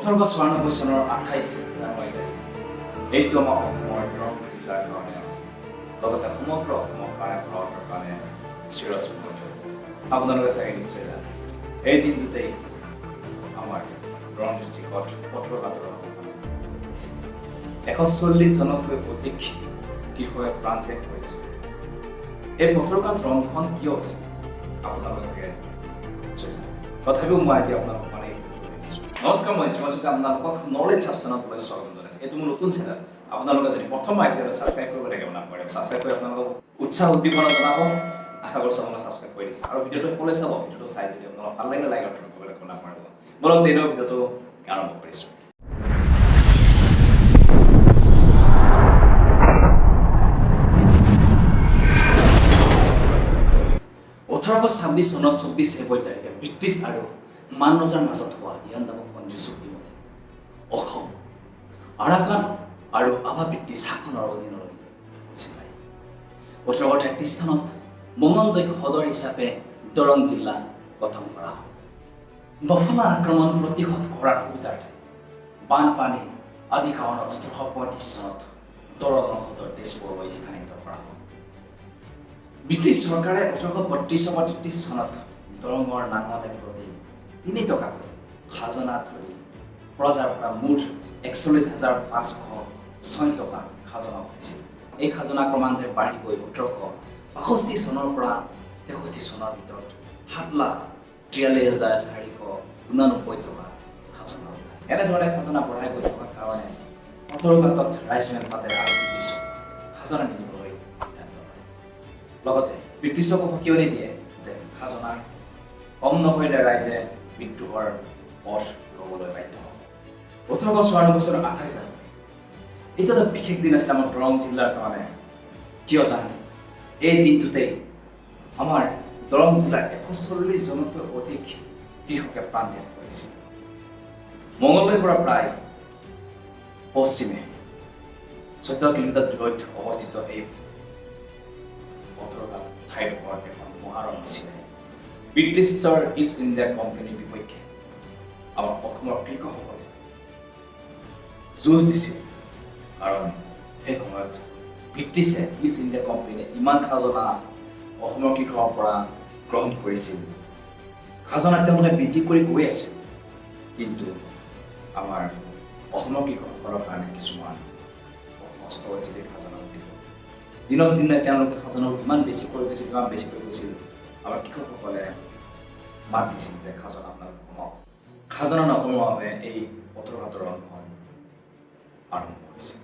1894 চনৰ 28 জানুৱাৰী তাৰিখ। এইটো আমাৰ অসমৰ দৰং জিলাৰ কাৰণে, লগতে সমগ্ৰ অসমৰ কাৰণে, ভাৰতৰ কাৰণে চিৰস্মৰণীয়। আপোনালোকে চাগে নিশ্চয় জানে, এই দিনটোতেই আমাৰ দৰং ডিষ্ট্ৰিক্টত পথৰুঘাটৰ 140 জনতকৈ অধিক কৃষকে প্ৰাণ ত্যাগ কৰিছিল। এই পথৰুঘাট ৰণখন কিয় হৈছিল আপোনালোকে চাগে নিশ্চয় জানে, তথাপিও মই আজি আপোনালোকক মানে এই ভিডিঅ'টো দিছোঁ। নমস্কাৰ, মই জীৱন আপোনালোকক নলেজ হাব চেনেলটোলৈ স্বাগতম জনাইছোঁ। এইটো মোৰ নতুন চেনেল। আপোনালোকে যদি প্ৰথম আহিছে, ছাবস্ক্ৰাইব কৰিব লাগে নাপাৰে। ছাবস্ক্ৰাইব কৰি আপোনালোকক উৎসাহ উদ্দীপনা জনাব। আশা কৰিছোঁ আপোনালোকে ছাবস্ক্ৰাইব কৰি দিছে আৰু ভিডিঅ'টো সকলোৱে চাব। ভিডিঅ'টো চাই যদি আপোনালোক ভাল লাগিলে লাইক আৰু কৰিবলৈ নাপাৰিব। বলক, দিনৰ ভিডিঅ'টো আৰম্ভ কৰিছোঁ। 1826 চনৰ 24 ফেব্ৰুৱাৰী তাৰিখে ব্ৰিটিছ আৰু মান ৰজাৰ মাজত হোৱা ইয়াণ্ডাবু সন্ধিৰ চুক্তিমতে অসম আৰাকান আৰু আভা ব্ৰিটিছ শাসনৰ অধীনলৈ গুচি যায়। 1833 চনত মঙলদৈক সদৰ হিচাপে দৰং জিলা গঠন কৰা হয়। দফলা আক্ৰমণ প্ৰতিহত কৰাৰ সুবিধাৰ্থে বানপানী আদি কাৰণত 1835 চনত দৰঙৰ সদৰ তেজপুৰলৈ স্থানান্তৰ কৰা হয়। ব্ৰিটিছ চৰকাৰে 1832 বা 33 চনত দৰঙৰ নাঙলে প্ৰতি 3 টকাকৈ খাজনা ধৰি প্ৰজাৰ পৰা মুঠ 41,506 টকা খাজনা উঠাইছিল। এই খাজনা ক্ৰমান্বয়ে বাঢ়ি গৈ 1862 চনৰ পৰা 63 চনৰ ভিতৰত 7,43,489 টকা খাজনা উঠায়। এনেধৰণে খাজনা বঢ়াই গৈ থকাৰ কাৰণে পথৰুঘাটত ৰাইজমেল পাতে আৰু ব্ৰিটিছক খাজনা নিদিবলৈ সিদ্ধান্ত লয়। লগতে ব্ৰিটিছকো সকিয়নি দিয়ে যে খাজনা কম নকৰিলে ৰাইজে বিদ্ৰোহৰ পথ ল'বলৈ বাধ্য হ'ব। 1894 চনৰ 28 জানুৱাৰী, এইটো এটা বিশেষ দিন আছিলে আমাৰ দৰং জিলাৰ কাৰণে। কিয় জানে? এই দিনটোতেই আমাৰ দৰং জিলাৰ 140 জনতকৈ অধিক কৃষকে প্ৰাণ ত্যাগ কৰিছিল। মঙলদৈৰ পৰা প্ৰায় পশ্চিমে 14 কিলোমিটাৰ দূৰৈত অৱস্থিত এই পথৰুঘাট ঠাইডোখৰত এখন মহাৰণ আছিলে। ব্ৰিটিছৰ ইষ্ট ইণ্ডিয়া কোম্পানীৰ বিপক্ষে আমাৰ অসমৰ কৃষকসকলে যুঁজ দিছিল, কাৰণ সেই সময়ত ব্ৰিটিছে ইষ্ট ইণ্ডিয়া কোম্পানীয়ে ইমান খাজনা অসমৰ কৃষকৰ পৰা গ্ৰহণ কৰিছিল। খাজনা তেওঁলোকে বৃদ্ধি কৰি গৈ আছিল, কিন্তু আমাৰ অসমৰ কৃষকসকলৰ কাৰণে কিছুমান কষ্ট হৈছিল। এই খাজনা দিনক দিনে তেওঁলোকে খাজনাবোৰ ইমান বেছি কৰি গৈছিল, ইমান বেছি কৰি গৈছিল, আমাৰ কৃষকসকলে মাত দিছিল যে খাজনা আপোনালোক কমাওক। খাজনা নকমোৱাৰ বাবে এই পথৰুঘাটৰ ৰণখন আৰম্ভ হৈছিল।